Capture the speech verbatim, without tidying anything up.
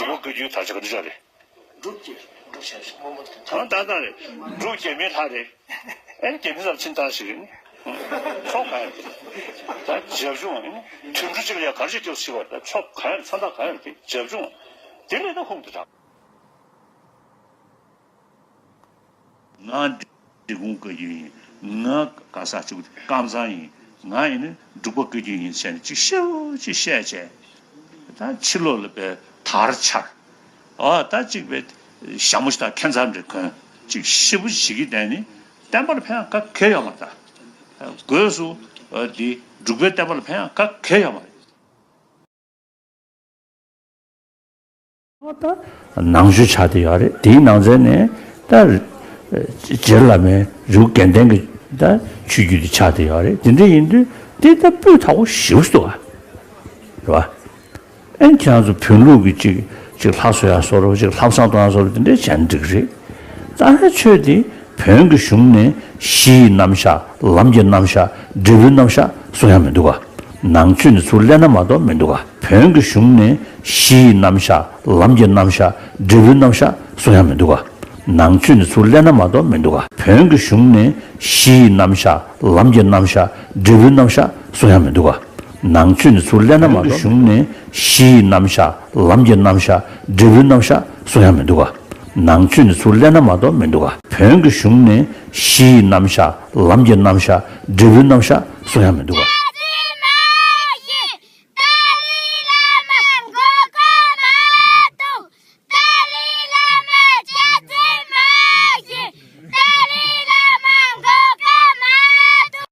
ལོ་བཀའ་བརྒྱུད་དར་ཆ་ག་འདྲ་ཆགས་རེད། འབྲུག་རྒྱལ། འབྲུག་ཆེན་ཞིག་སྔོན་མོ་དེ། ད་ད་ད་རེད། འབྲུག་རྒྱལ་མི་ལྷ་རེད། ཨེ་རྒྱལ་མི་ལ་ཕྱིན་བཏང་ཞིག་རེད། ཆོག་ག་ཡ་རེད། ད་རྒྱབ་ལྗོངས་ཨེ་དུད་འགྲོ་གཅིག་ལ་ཡ་ག་རེ་ཞིག་སྐྱེལ་ཞིག་བ། ད་ཆོག་ག་ཡ་རེད། མཚན་རྟགས་ག་ཡ་རེད། དེ་རྒྱབ་ལྗོངས་དེ་ལས་ད་ཧུང་དུ་དྲག་ང་འབྲི་གུང་བཀའ་བརྒྱུད་ཡིན། ང་ག་ས་ཅིག་ཀམ་ཚང་ཡིན། ང་ཡིན་ན་འབྲུག་པ་བཀའ་བརྒྱུད་ཡིན་ཟེར་ནས་ཅིག་ཤེའུ་ཅིག་བཤད་བྱས། ད་ཕྱི་ལོགས་ལ་པའི་དར་འཕྱར། ཨ་ད་ཅིག་པའི་ཞྭ་མོ་ཞིག་དང་ཁེན་ཚང་འདྲ་གོན། ཅིག་ཤེའུ་བྱེད་ཀྱི་བསྡད་ནི་བསྟན་པ་ལ་ཕན་ཡང་ག་གེ་ཡོད་མ་རེད། ད་སྒོས་སུ་འདི་འབྲུག་པའི་བསྟན་པ་ལ་ཕན་ཡང་ག་གེ་ཡོད་མ་རེད། ད་ནང་ཆོས་ཆགས་བསྡད་ཡོད་རེད། དེའི་ནང་ཚན་ནས་ད་རྗེ་བླ་མའི་རི་བོ་དགེ་ལྡན་གྱི་ད་ཆོས་བརྒྱུད་དེ་ཆགས་བསྡད་ཡོད་རེད། དེ་འདྲ་ཡིན་དུས་དེ་ད་སྤུས་དག་པོ་ཞེ་པོ་ཞིག་འདུག་ག་རེད་བ། ཨན་ཁྱེད་རང་ཚོ་བོན་ལུགས་ཀྱི་ཅིག་ཅིག་ལྷ་གསོལ་ཡག་བཟོ་འདྲ་ཅིག་ལྷ་བསང་གཏོང་ཡག་བཟོ་འདྲ་དེ་འདྲ་བྱས་ན་འགྲིག་རེད། ད་ཆོས་དེ་བོན་གྱི་གཞུང་ནས་གཞི་ཡི་རྣམ་གཞག་ལམ་གྱི་རྣམ་གཞག་འབྲས་བུའི་རྣམ་གཞག་གསུང་ཡག་མི་འདུག་ག་ནང་ཆོས་ནས་ཚུར་ལེན་ན་མ་གཏོགས་མི་འདུག་ག་བོན་གྱི་གཞུང་ནས་གཞི་ཡི་རྣམ་གཞག་ལམ་གྱི་རྣམ་གཞག་འབྲས་བུའི་རྣམ་གཞག་གསུང་ཡག་མི་འདུག་ག་ནང་ཆོས་ནས་ཚུར་ལེན་ན་མ་གཏོགས་མི་འདུག་ག་བོན་གྱི་གཞུང་ནས་གཞི་ཡི་རྣམ་གཞག་ལམ་གྱི་རྣམ་གཞག་འབྲས་བུའི་རྣམ་གཞག་གསུང་ཡག་མི་འདུག་ག་ནང་ཆོས་ནས་ཚུར་ལེན་ན་མ་གཏོགས་གཞུང་ནས་གཞི་ཡི་རྣམ་གཞག་ལམ་གྱི་རྣམ་གཞག་འབྲས་བུའི་རྣམ་གཞག་གསུང་ཡག་མི་འདུག་ག་ནང་ཆོས་ནས་ཚུར་ལེན་ན་མ་གཏོགས་མི་འདུག་ག་བོན་གྱི་གཞུང་ནས་གཞི་ཡི་རྣམ་གཞག་ལམ་གྱི་རྣམ་གཞག་འབྲས་བུའི་རྣམ་གཞག་གསུང་ཡག་མི་འདུག་ག